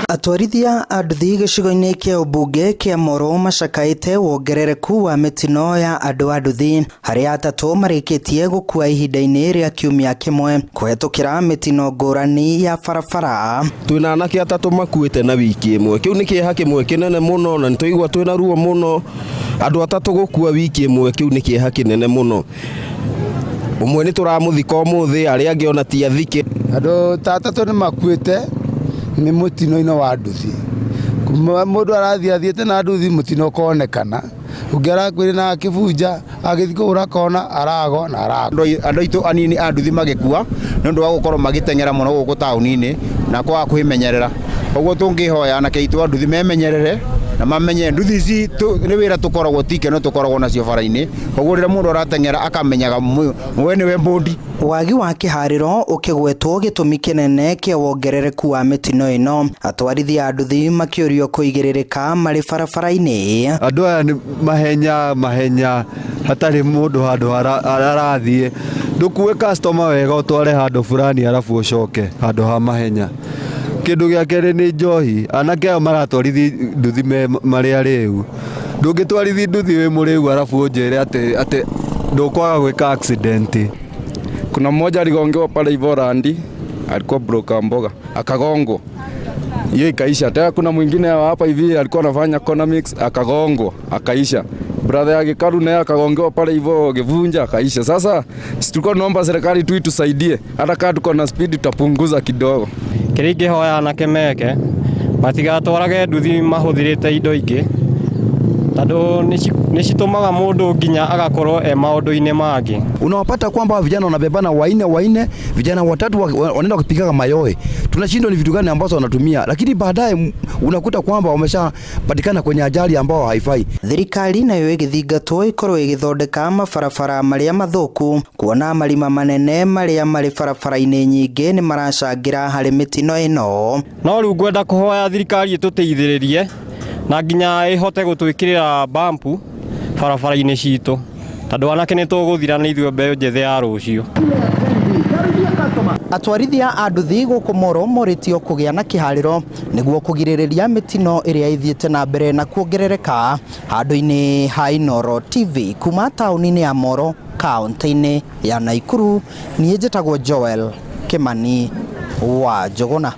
Atwarithia a nduthi gĩcigo-inĩ kĩa ũmbunge kĩa Moro macakaĩte wongerereku wa mĩtino ya andũ a nduthi, harĩa atatũ marĩkĩtie gũkua ihinda-inĩ rĩa kiumia kĩmwe kũhetũkĩra mĩtino ngũrani ya barabara. Twĩna anake atatũ makuĩte na wiki ĩmwe. Kĩu nĩ kĩeha kĩmwe kĩnene mũno na nĩ twaigua twĩna ruo mũno. Andũ atatũ gũkua wiki ĩmwe, kĩu nĩ kĩeha kĩnene mũno. Ũmwe nĩ tũramũthika ũmũthĩ, arĩa angĩ ona ti athike. Andũ ta atatũ nĩ makuĩte nĩ mũtino-inĩ wa nduthi. Kuma mũndũ arathiĩ athiĩte na nduthi, mũtino ũkonekana. Ũngĩ arakuire na akĩbunja, agĩthiĩ kũhũra kona, aragwa na aragwa. Andũ aitũ anini a nduthi magĩkua nĩ ũndũ wa gũkorwo magĩteng'era mũno gũkũ taũni-inĩ na kwaga kwĩmenyerera. Ũguo tũngĩhoya anake aitũ a nduthi memenyerere na mamenye nduthi ici nĩ wĩra tũkoragwo, ti ikeno tũkoragwo nacio bara-inĩ. Koguo rĩrĩa mũndũ arateng'era akamenyaga we nĩwe mbũndi. Wagi wa kĩharĩro ũkĩgwetwo gĩtũmi kĩnene kĩa wongerereku wa mĩtino ĩno, atwarithia a nduthi makĩũrio kũigĩrĩrĩka marĩ barabara-inĩ. Andũ aya nĩ mahenya mahenya hatarĩ mũndũ handũ arathiĩ. Ndũkue customer wega, ũtware handũ fulani arabu ũcoke handũ ha mahenya. Kĩndũ gĩa kerĩ nĩ njohi. Anake aya maratwarithi nduthi me marĩ arĩu. Ndũngĩtwarithi nduthi wĩ mũrĩu arabu ũnjĩre atĩ ndũkwaga gwĩka accident. Kuna mmoja aligongewa pale hivyo Randi, alikuwa broker mboga, akagongwa. Hiyo ikaisha. Tena kuna mwingine hapa hivi alikuwa anafanya economics, akagongwa, akaisha. Brother yake Karu naye akagongewa pale hivyo Givunja, akaisha. Sasa si tulikuwa tunaomba serikali tu itusaidie, hata kama tuko na speed tutapunguza kidogo. Kĩrĩa ingĩhoya anake meke, matigatwarage nduthi mahũthĩrĩte indo ingĩ, tondũ nĩ citũmaga mũndũ nginya agakorwo e maũndũ-inĩ mangĩ. Unawapata kwamba vijana wanabebana waine waine, vijana watatu wanaenda kupigaga mayowe. Tunashindwa ni vitu gani ambazo wanatumia, lakini baadaye unakuta kwamba wameshapatikana kwenye ajali ambao haifai. Thirikari nayo ĩgĩthingatwo ĩkorwo ĩgĩthondeka mabarabara marĩa mathũku, kuona marima manene marĩa marĩ barabara-inĩ nyingĩ nĩ maracangĩra harĩ mĩtino ĩno. No rĩu ngwenda kũhoya thirikari ĩtũteithĩrĩrie na nginya ĩhote gũtwĩkĩrĩra bampu barabara-inĩ citũ, tondũ anake nĩ tũgũthira nĩ ithuĩ mbeũ njĩthĩ ya rũciũ. Atwarithia a nduthi gũkũ Moro morĩtio kũgĩa na kĩharĩro nĩguo kũgirĩrĩria mĩtino ĩrĩa ĩthiĩte na mbere na kuongerereka. Handũ-inĩ ha Inooro TV kuma taũni-inĩ ya Moro, kaũntĩ-inĩ ya Naikuru, niĩ njĩtagwo Joel Kimani wa Njũgũna.